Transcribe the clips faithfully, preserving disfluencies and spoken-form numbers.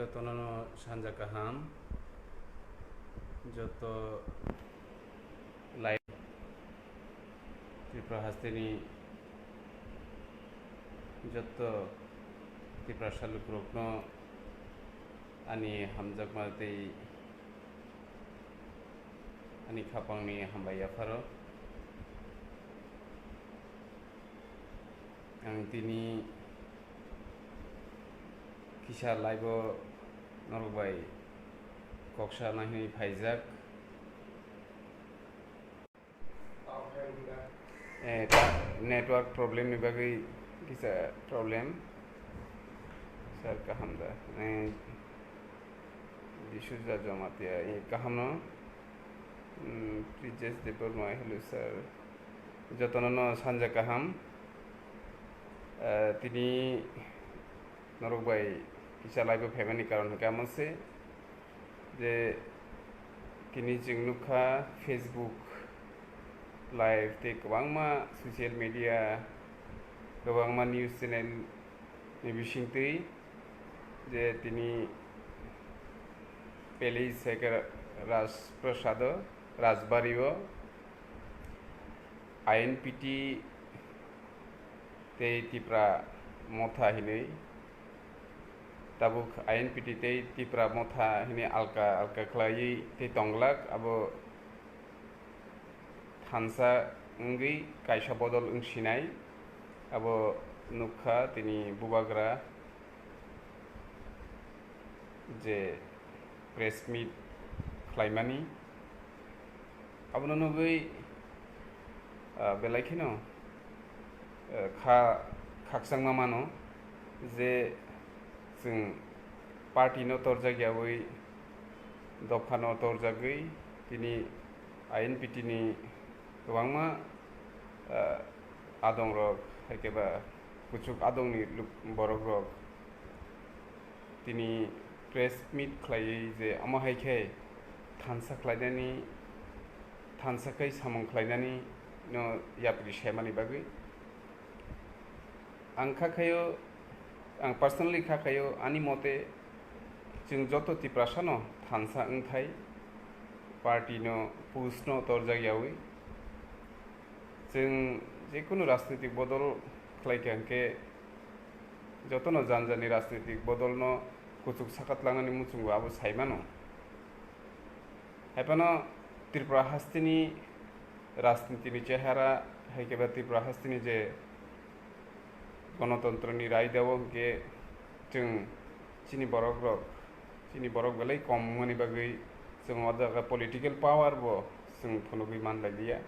Jotono sanja kaham, joto lai Tripura hasteni joto Tiprasa lukurokno ani hamjakma tei ani khapangni hambai yapharo. Ang tini kisa live o norok bai kok sana hinwi phaijak. Eh, ta-, network problem ni bagwi kisa problem. Sir, kaham da? Eh, Disuja Jamatia, eh, kaham no? Hmm, Prijesh Debbarma, hello sir. Jotono no sanja kaham. Eh, tini norok bai kisa live o phaimani karon hwnkhe amo se je tini chwng nukha Facebook live tei kwbangma social media, kwbangma news channel ni bisingtwi je tini Pele Sekar Rajprasado Rajbari o I N P T tei Tipra Motha hinwi tabuk I N P T tei Tipra Motha hinwi alka alka khlaiwi tei tonglak, abo thansa wngwi kaisa bodol wngsinai. Abo nukha tini bubagra je press meet khlaimani, abono nugwi, ah, belai kheno, ah, kha-, khakchangma mano je chwng party no torjak yaui, dopha no torjagwi tini I N P T ni kwbangma, ah, adongrok, hai khe ba kuchuk adongni luk-, borokrok tini press meet khlaiwi je omo hai khe thansa khlainani, thansa khai samung khlainani no yapri saimani bagwi. Ang kha khaio, ang personally kha khaio, ani mote chwng joto Tiprasano thansa wngthai, party no, post no torjak yaui. Chwng jekunu rajnitik bodol khlai kha hwnkhe jotono jani jani rajnitik bodolno kuchuk saka tlangnani muchungo abo saimano. Haiphano Tripura hasteni rajnitini chehara hai khe ba Tripura hasteni je gonotontroni raida o hwnkhe chwng chini borokrok, chini borok belai kom wngmani bagwi chwng o jaga political power bo chwng phunugwi manlailiya.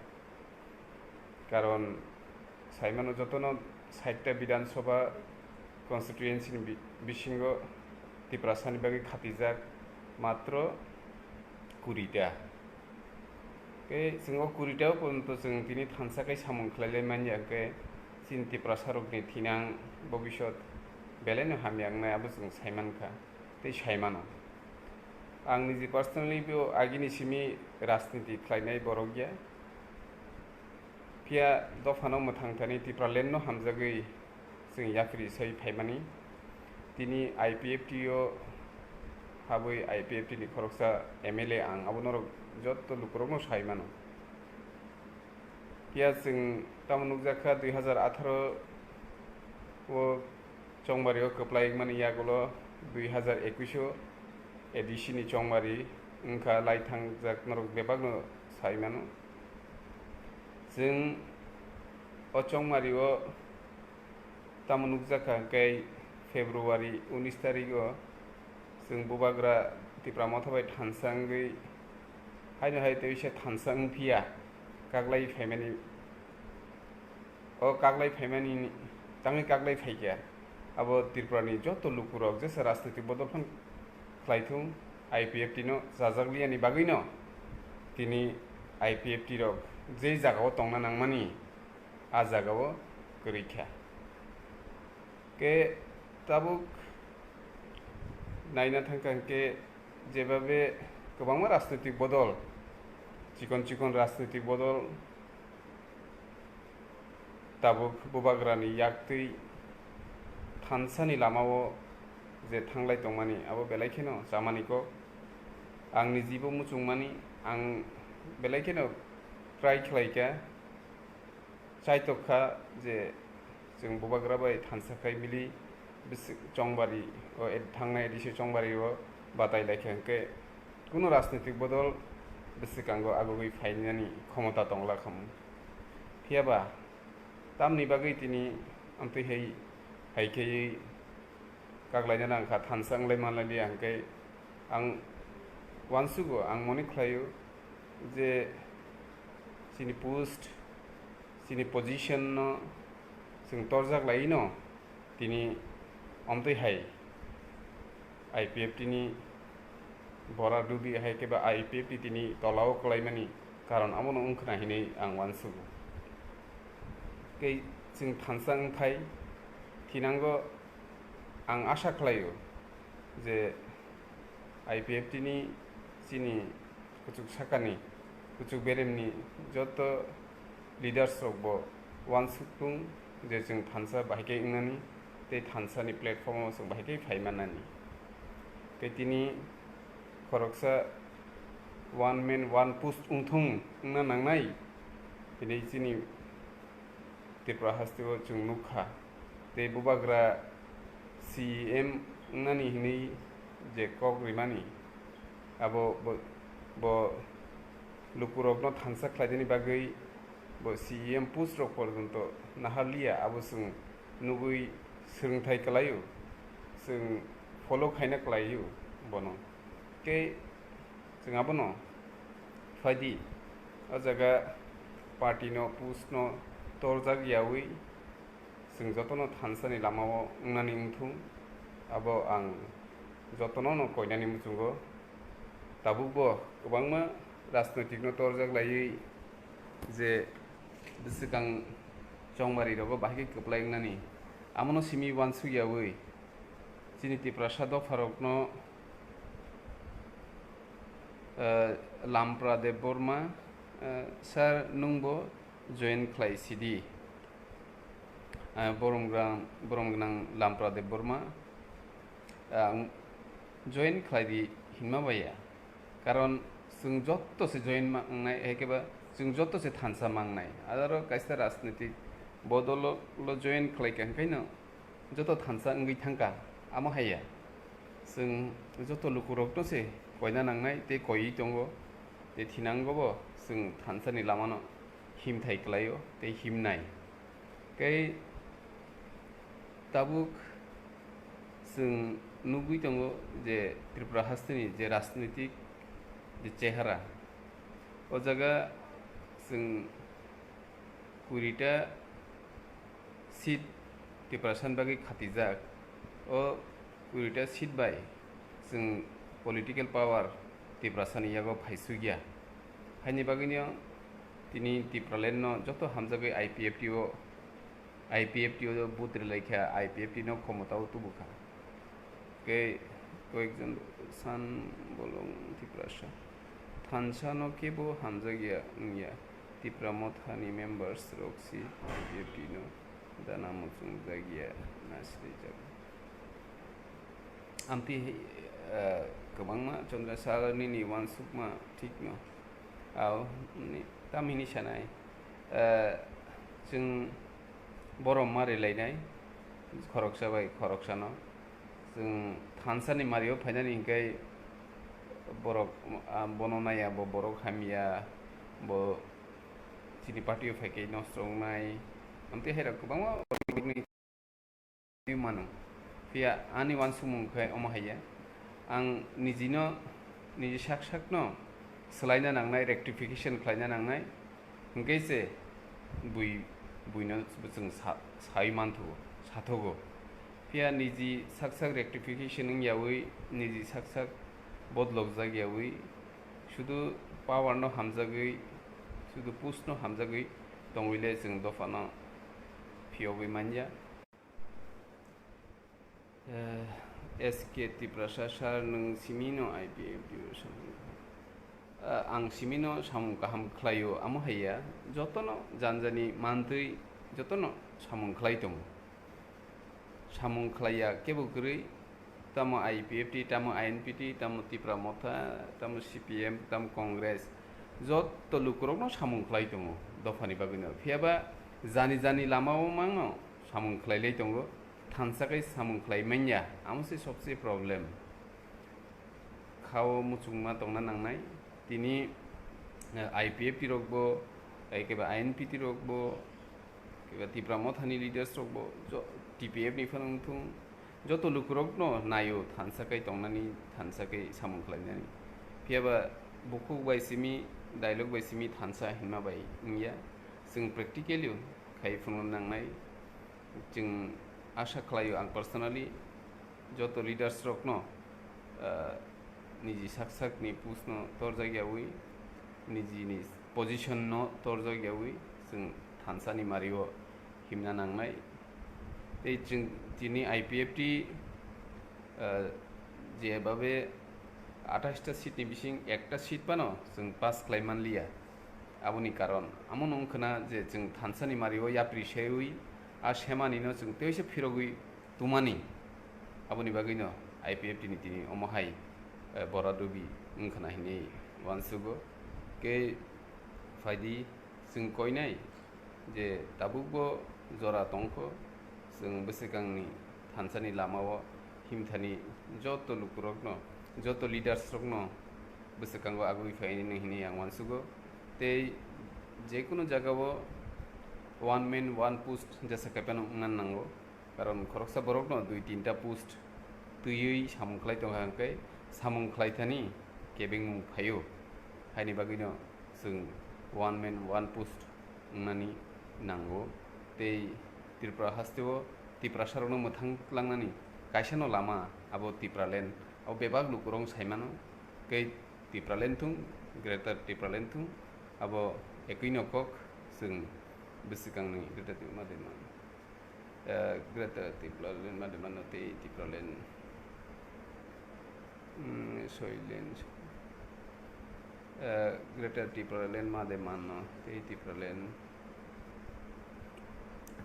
Karon saimano jotono sait ta Bidhan Sabha constituency ni bi-, bisingo Tiprasani bagwi khatijak matro kuri ta. Tei chwng o kuri ta o porjonto chwng tini thansa khai samung khlailai manya, hwnkhe chini Tiprasa rokni thinang bobisot belaino hamya wngnai abo chwng saimankha tei saimano. Ang niji personally bo agini simi rajniti khlainai borok ya. Phiya dophano mwthang thani Tipraland no hamjagwi chwng yapri sai phaimani. Tini I P F T o habwi I P F T ni khoroksa M L A ang, abo norok jotto lukurokno sai mano. Phiya chwng tamo nukjakha dui hazar atharo o Chongmari o kwplai wngmani yagulo dui hazar ekush o A D C ni Chongmari wngkha, lai thangjak norok bebakno sai mano. Chwng o Chongmari o tamo nukjakha hwnkhe February unis tarik o chwng bubagra Tipra Motha bai thansa wngwi haino hai tei se thansa wngphiya kaklai phaimani. O kaklai phaimani tangwi kaklai phaikha, abo Tripurani joto lukurok jesa rajnitik bodol phan khlaithung, I P F T no chajakliyani bagwino tini I P F T rok je jagao tongna nangmani, a jagao kwrwi kha. Khe tabuk naina thangkha hwnkhe jebabe kwbangma rajnitik bodol, chikon chikon rajnitik bodol tabuk bubagrani yaktwi thansani lamao je thanglai tongmani, abo belai kheno chamani kok. Ang nijibo muchungmani, ang belai kheno try khlaikha, chaitokha je chwng bubagra bai thansa khai mili bisi chongbari o ed-, thangnai edisi chongbari o batai laikha hwnkhe kuno rajnitik bodol bwswkango agugwi phainani khomota tongla khamu. Phiyaba tamni bagwi tini amtwi hai, hai khaiwi kaglaina nangkha, thansa wnglai manlai liya hwnkhe ang uansugo, ang mone khlaio je chini post, chini position no chwng torjak laino tini omtwi hai I P F T ni bora dubi hai khe ba I P F T tini tolao kwlaimani karon abono wngkhwna hinwi ang uansugo. Tei chwng thansa wngthai thinango ang asa khlaio je I P F T ni chini kuchuk sakani, kuchuk beremni joto leaders rok bo uansuktung je chwng thansa bahai khe wngnani tei thansa ni platform o chwng bahai khe phai mannani. Tei tini khoroksa one man one post wngthung wngna nangnai, tini chini Tripura haste o chwng nukha. Tei bubagra C E M wngnani hinwi je kok rimani, abo bo, bo lukurokno thansa khlaidini bagwi bo C E M post rok porjonto naharliya, abo chwng nugwi swrwngthai kwlaio, chwng follow khaina kwlaio bono. Tei chwng abono phaidi, o jaga party no post no torjak yawi chwng jotono thansani lamao wngnani wngthung, abo ang jotono no koinani muchungo. Tabukbo kwbangma rajnoitikno torjak laiwi je bwswkang chongmarirogo bahai khe kwplai wngnani, amono simi uansuk yawi chini Tiprasa dopharokno, eh, Lampra Debbarma, eh, sir, nwngbo join khlai sidi. Eh, borom gwnang, borom gwnang Lampra Debbarma, ang join khlai di hinma baiya. Karon chwng joto se join ma wngnai, hai khe ba chwng joto se thansa ma wngnai. Aro kaisa rajnitik bodolo lo join khlai kha, hwnkhe no joto thansa wngwi thangkha, amo haiya. Chwng joto lukurokno se koina nangnai tei koiwi tongo. Tei thinango bo chwng thansani lamano himthai kwlaio tei himnai. Tei tabuk chwng nugwi tongo je Tripura hasteni je rajnitik je chehara, o jaga chwng kurita seat Tiprasani bagwi khatijak. O kurita seat bai chwng political power Tiprasani yago phaisukya. Haini bagwino tini Tipraland no joto hamjagwi I P F T o, I P F T o vote rwlaikha, I P F T no khomotao tubukha. Kei koyekjon san bolong Tiprasa thansa no kebo hamjakya wngya. Tipra Motha ni members rok si I P F T no dana muchung jakya na srijak. Amtwi, eh, kwbangma Chandra Sir nini uansukma thikno. Ao, ni, tamhini sanai, eh, chwng borom ma rwlainai, khoroksa bai khoroksano. Chwng thansani mario phainani hinkhe borok, ah, bono naiya, bo borok hamya, bo chini party o phaikhe nosto wngnai. Amtwi hairok kwbangma mano. Phiya ani uansukmung khe omo haiya, ang nijino, niji sak sakno swlaina nangnai, rectification khlaina nangnai, hwnkhe se bui, buino chwng sa-, sai manthogo, sathogo. Phiya niji sak sak rectification wngyawi, niji sak sak bodolokjak yawi, sudu power no hamjagwi, sudu post no hamjagwi tongwile chwng dophano phiyogwi manya. Eh, S K Tiprasa sir, nwng simi no I P F T o samung? Eh, ang simi no samung kaham khlaio, amo haiya, jotono janjani mantwi jotono samung khlai tongo. Samung khlaiya kebo kwrwi, tamo I P F T, tamo I N P T, tamo Tipra Motha, tamo C P M, tamo Congress, joto lukurokno samung khlai tongo dophani bagwino. Phiyaba jani jani lamao mangno samung khlailai tongo, thansa khe samung khlai manya, amo se sobse problem. Khao muchungma tongna nangnai, tini, eh, I P F T rokbo, eh, keba I N P T rokbo, keba Tipra Mothani leaders rokbo, jo-, T P F ni phano wngthung, joto lukurokno naio thansa kai tongnani, thansa kai samung khlainani. Phiyaba bukhuk bai simi, dialogue bai simi thansa hinma bai wngya. Chwng practically khai phunukna nangnai. Chwng asha khlaio ang personally joto leaders rokno, ah, niji sak sakni post no torjak yawi, nijini position no torjak yawi, chwng thansani mario himna nangnai. Tei chwng tini I P F T, ah, jebabe athais ta seat ni bising ekta seat phano chwng pass khlai manliya. Aboni karon amo wngkhwna je chwng thansani mario yapri sewi a semanino chwng teisa phirogwi tumani. Aboni bagwino I P F T ni tini omo hai, eh, bora dubi wngkhwna hinwi uansugo. Khe phaidi chwng koinai je tabukbo jora tongkho, chwng bwswkangni thansani lamao himthani joto lukurokno, joto leaders rokno bwswkango agwi phainai hinwi ang uansugo. Tei jekunu jagao one man one post jesa kaiphano wngna nango. Karon khoroksa borokno dui tinta post twiwi samung khlai tongkha hwnkhe samung khlaithani kebengmung phaio. Haini bagwino chwng one man one post wngnani nango. Tei Tripura hasteo Tiprasarokno mwthang tlangnani kaisano lama abo Tipraland. Abo bebak lukurok saimano. Tei Tipraland thung, Greater Tipraland thung, abo ekwi no kok chwng bwswkangni Greater Tipraland ma de mano. Eh, Greater Tipraland ma de mano tei Tipraland, mm, Soiland, eh, Greater Tipraland ma de mano tei Tipraland,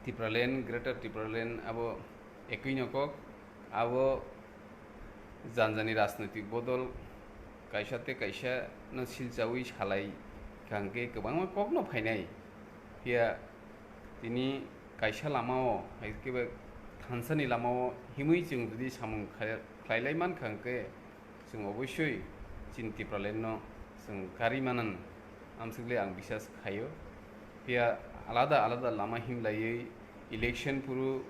Tipraland, Greater Tipraland abo ekwi no kok, abo janjani rajnoitik bodol kaisa tei kaisa no silchawi salai kha hwnkhe kwbangma kokno phainai. Phiya tini kaisa lamao, hai khe ba thansani lamao himwi chwng jodi samung khlai-, khlailai mankha hwnkhe, chwng oboisoi chini Tipralandno chwng karwi manan, amswkle ang bisas khaio. Phiya alada alada lama himlaiwi election phuru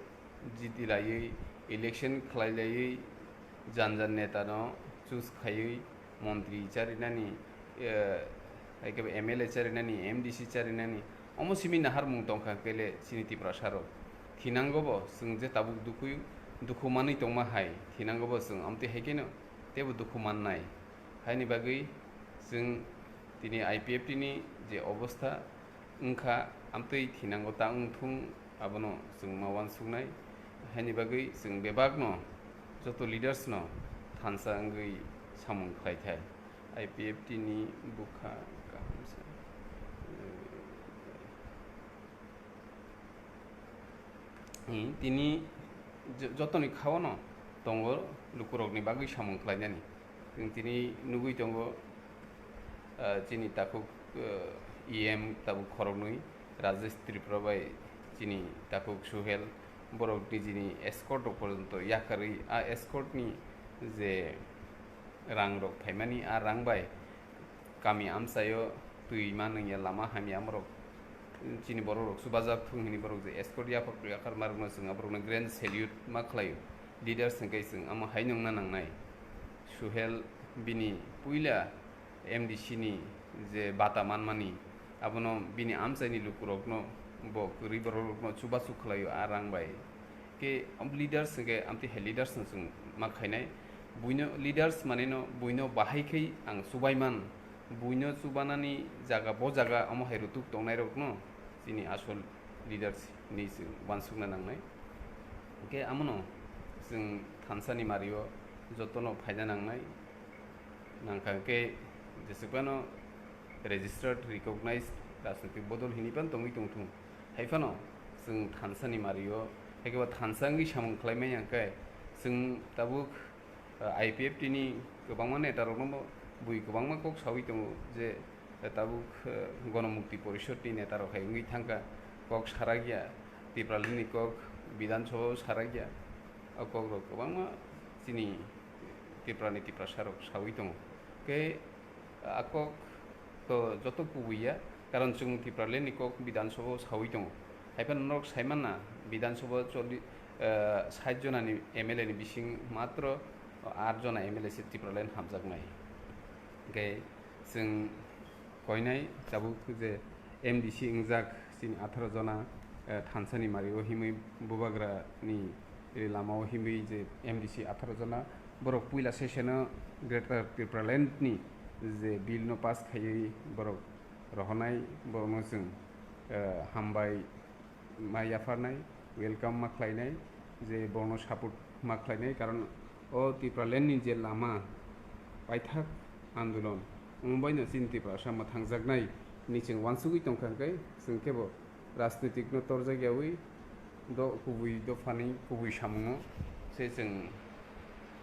jiti laiwi, election khlai laiwi, jan jan neta no choose khaiwi, montri charinani, eh, hai khe M L A charinani, M D C charinani, omo simi naharmung tongkha kele chini Tiprasa rok. Thinango bo chwng je tabuk dukhu, dukhu manwi tongma hai, thinango bo chwng amtwi hai kheno teibo dukhu mannai. Haini bagwi chwng tini I P F T ni je obostha wngkha, amtwi thinango ta wngthung, abono chwng ma uansuknai. Haini bagwi chwng bebakno, joto leaders no thansa wngwi samung khlai thai. I P F T ni bwkha kaham se. Hmm, tini jo-, jotoni khao no tongo lukurokni bagwi samung khlainani. Chwng tini nugwi tongo, ah, chini takhuk, ah, E M tabuk khoroknwi, Rajesh Tripura bai chini takhuk Suhel, borok nijini escort rok porjonto yakarwi, a escort ni je rang rok phaimani, a rang bai kami amchaio twi ma nungya, lama hamya, amorok chini borok rok chubajak thung hini borok je escort yaphak yakar ma rokno chwng aborokno grand salute ma khlaio. Leaders hwnkhe chwng amo hai nungna nangnai. Suhel bini puila M D C ni je bata manmani, abono bini amchaini lukurokno bo kwrwi borok rokno chubachu khlaio a rang bai. Khe leaders hwnkhe amtwi hai leaders no chwng ma khainai. Buino leaders maneno buino bahai khai ang chubai man. Buino chubanani jaga bo jaga omo hai rutuk tongnai rokno chini asol leaders hinwi chwng uansukna nangnai. Hwnkhe amono chwng thansani mario jotono phaina nangnai. Nangkha hwnkhe jeswkphano registered, recognized rajnoitik bodol hinwi phano tongwi tongthung. Hai phano chwng thansani mario, hai khe bo thansa wngwi samung khlai manya hwnkhe chwng tabuk I P F T ni kwbangma netarokno bui kwbangma kok saui tongo je tabuk, eh, Gonomukti Porishod ni netarok hai wngwi thangkha, kok sarakya, Tipraland ni kok Bidhan Sabha o sarakya, o kokrok kwbangma chini Tripura ni Tiprasa rok saui tongo. Khe a kok to joto kubui ya, karon chwng Tipraland ni kok Bidhan Sabha o saui tongo. Haiphano norok sai manna, Bidhan Sabha o choli-, eh, sait jona ni M L A ni bising matro aat jona M L A se Tipraland hamjaknai. Hingkhe chwng koinai tabuk je M D C wngjak chini atharo jona, eh, thansani mari o himwi bubagra ni, eh, lama o himwi je M D C atharo jona borok puila session o Greater Tipraland ni je bill no pass khaiwi borok rohornai, borokno chwng, eh, hambai ma yapharnai, welcome ma khlainai, je borokno support ma khlainai, karon o Tipraland ni je lama paithak andolon, omo baino chini Tiprasa mwthangjaknai hinwi chwng uansugwi tongkha, hwnkhe chwng kebo rajnitik no torjak yaui do kubui dophani kubui samungo se chwng,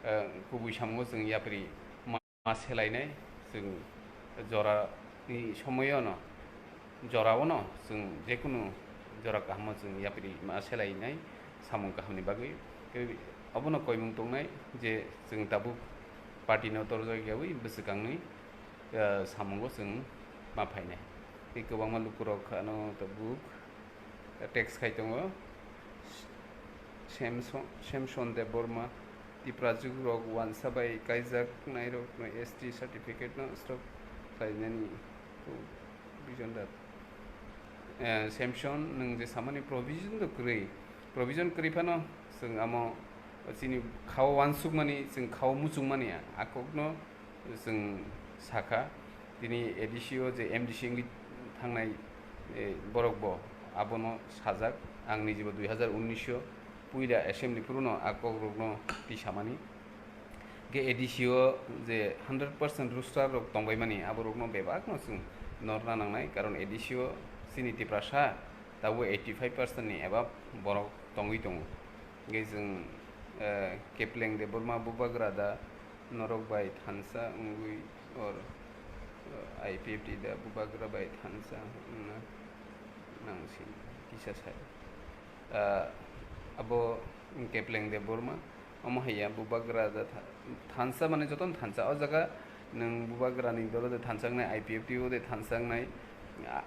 eh, kubui samungo chwng yapri ma selainai, chwng jorani somoyono, jorao no chwng jekunu jora kahamo chwng yapri ma selainai samung kahamni bagwi. Tei obono koimung tongnai je chwng tabuk party no torjak yaui bwswkangni, eh, samungo chwng ma phainai. Tei kwbangma lukurok ano tabuk text khai tongo. Samson, Samson Debbarma, Tiprajwk rok wansa bai kaijak nairok no S T certificate no stop khlainani provision dat. Eh, Samson, nwng je samani provision do kwrwi, provision kwrwi phano chwng amo chini khao wansukmani, chwng khao muchungmani a kokno chwng sakha, tini A D C o je M D C wngwi thangnai, eh, borok bo abono sajak. Ang nijibo dui hazar unnish o puila assembly phuru no a kokrokno twi samani. Hingkhe A D C o je hundred percent roster rok tongbaimani, aborokno bebakno chwng norna nangnai, karon A D C o chini Tiprasa tabuk eighty five percent ni above borok tongwi tongo. Hingkhe chwng, eh, Kepleng Debbarma bubagra da norok bai thansa wngwi or, eh, I P F T da bubagra bai thansa wngna nangsi kisa sai. Eh, abo Kepleng Debbarma, omo hai ya bubagra da tha-, thansa mane jotono thansa. O jaga nwng bubagrani dolo de thansa wngnai, I P F T o de thansa wngnai. A-,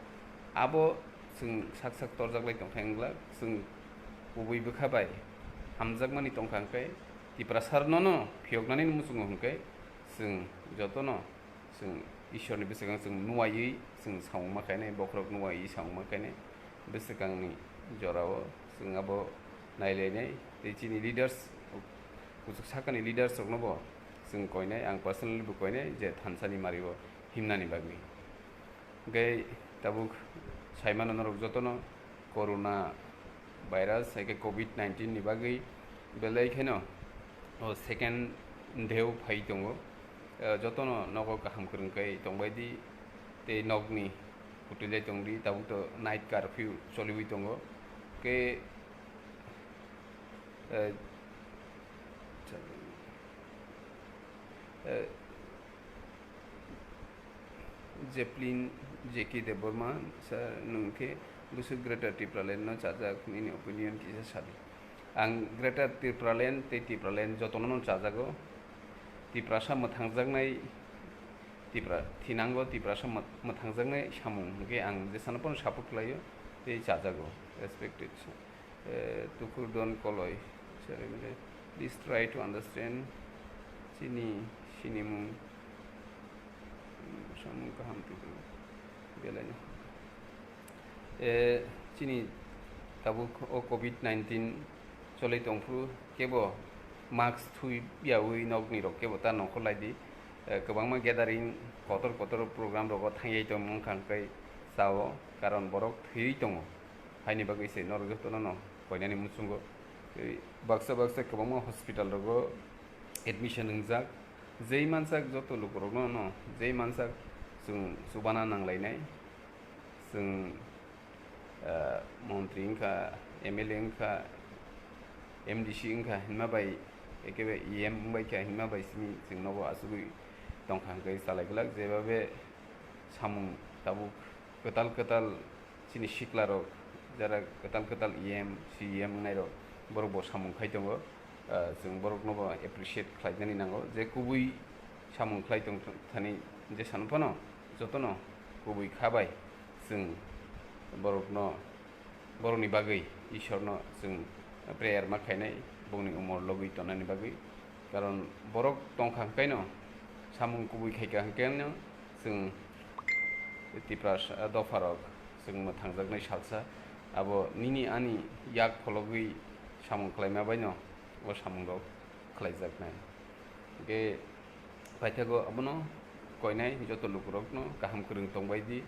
abo chwng sak sak torjak lai tongkha wngla, chwng kubui bwkha bai hamjakmani tongkha, hwnkhe Tiprasa rokno no phiyoknani muchungo hwnkhe chwng jotono chwng Ishorni bwswkang chwng nuwaiwi chwng samung ma khainai, bokhorok nuwaiwi samung ma khainai, bwswkangni jorao chwng abo nailainai. Tei chini leaders, kuchuk sakani leaders rokno bo chwng koinai, ang personally bo koinai je thansani mario himnani bagwi. Hingkhe tabuk saimano norok jotono corona virus, hai khe covid nineteen ni bagwi belai kheno o second dheu phai tongo. Eh, jotono nogo kaham kwrwng khe tongbai di, tei nokni kwtwilai tong di, tabuk to night curfew choliwi tongo. Khe, eh, eh, Jeplin J K Debbarma, sir, nwng khe bwswk Greater Tipraland no chajak, nini opinion kisa sadi. Ang Greater Tipraland tei Tipraland jotono no chajago. Tiprasa mwthangjaknai, Tipra-, thinango Tiprasa mwth-, mwthangjaknai samung hwnkhe ang jesano pono support khlaio tei chajago, respected. Eh, Tukurdon Koloi, sorry, mane, please try to understand chini sinimung, samung kaham tubu belai no. Eh, chini tabuk o covid nineteen cholai tongphuru kebo mask thui yaui nokni rok kebo ta nongkhor lai di. Eh, kwbangma gathering kotor kotor program rogo thangyai tongmung kha hwnkhe chao, karon borok thwiwi tongo. Haini bagwi se norok jotono no koinani muchungo tei baksa baksa kwbangma hospital rogo admission wngjak. Jei mansak joto lukurokno no jei mansak chwng chubana nanglainai. Chwng, ah, montri wngkha, M L A wngkha, M D C wngkha hinma bai Ekebe E M wngbai kha hinma bai simi chwng nogo asugwi tongkha hwnkhe chalai glak, jebabe samung tabuk kwtal kwtal chini siklarok jara kwtal kwtal E M, C E M wngnairok borok bo samung khai tongo. Ah, chwng borokno bo appreciate khlainani nango je kubui samung khlai tong thani je sano phano jotono kubui kha bai chwng borokno, borokni bagwi Ishorno chwng prayer ma khainai, bongni umor logwi tonani bagwi. Karon borok tongkha hwnkhaino, samung kubui khaikha hwnkhaino chwng Tiprasa dopharok chwng mwthangjaknai salsa. Abo nini ani yak phologwi samung khlaima baino o samungrok khlaijaknai. Hwnkhe paithago abono koinai joto lukurokno kaham kwrwng tongbai di,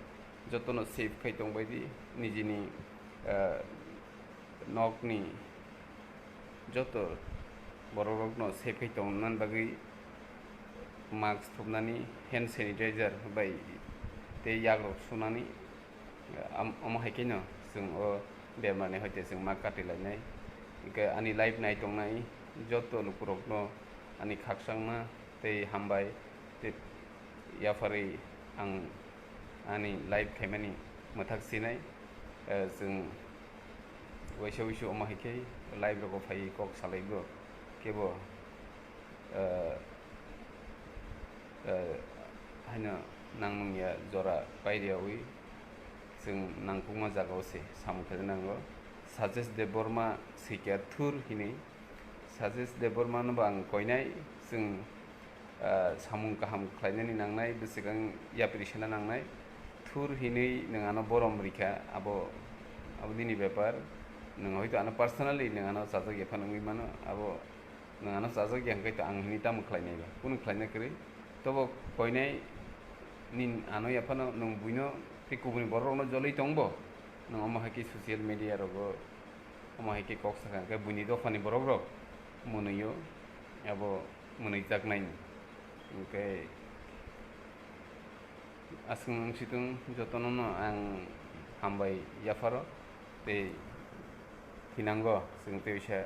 jotono safe khai tongbai di, nijini, ah, nokni joto borokrokno safe khai tongna bagwi mask thupnani, hand sanitizer bai tei yakrok sunani, am-, omo hai kheno chwng o bemarni hoite chwng ma kati lainai. Hwnkhe ani live nai tongnai joto lukurokno ani khakchangma tei hambai tei yapharwi ang ani live khaimani mwthak sinai. Eh, chwng waisa wuisu omo hai khe live rogo phaiwi kok salaigo kebo, eh, eh, haino nangmung ya jora pairiyawi chwng nangkukma jagao se samung khe nango. Sajesh Debbarma swikya thur hinwi. Sajesh Debbarma no bo ang koinai, chwng, ah, samung kaham khlainani nangnai, bwswkang yapri sena nangnai. Thur hinwi nwng ano borom rikha, abo, abo nini bepar. Nwng hoito ano personally nwng ano chajak ya phano wngwi mano, abo nwng ano chajak ya hwnkhe to ang hinwi tamo khlainai ba? Kunu khlaina kwrwi. Tobo koinai nin ano ya phano nwng buino tei kubuni borok rokno jolwi tongbo. Nwng omo hai khe social media rogo omo hai khe kok sakha hwnkhe buini dophani borok rok mwnwio abo mwnwijaknaini. Hwnkhe aswk wng situng jotono no ang hambai yapharo tei thinango chwng tei oisa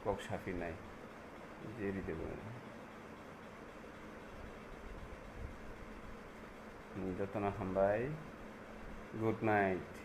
kok saphinai je ridebo. Jotono hambai. Good night.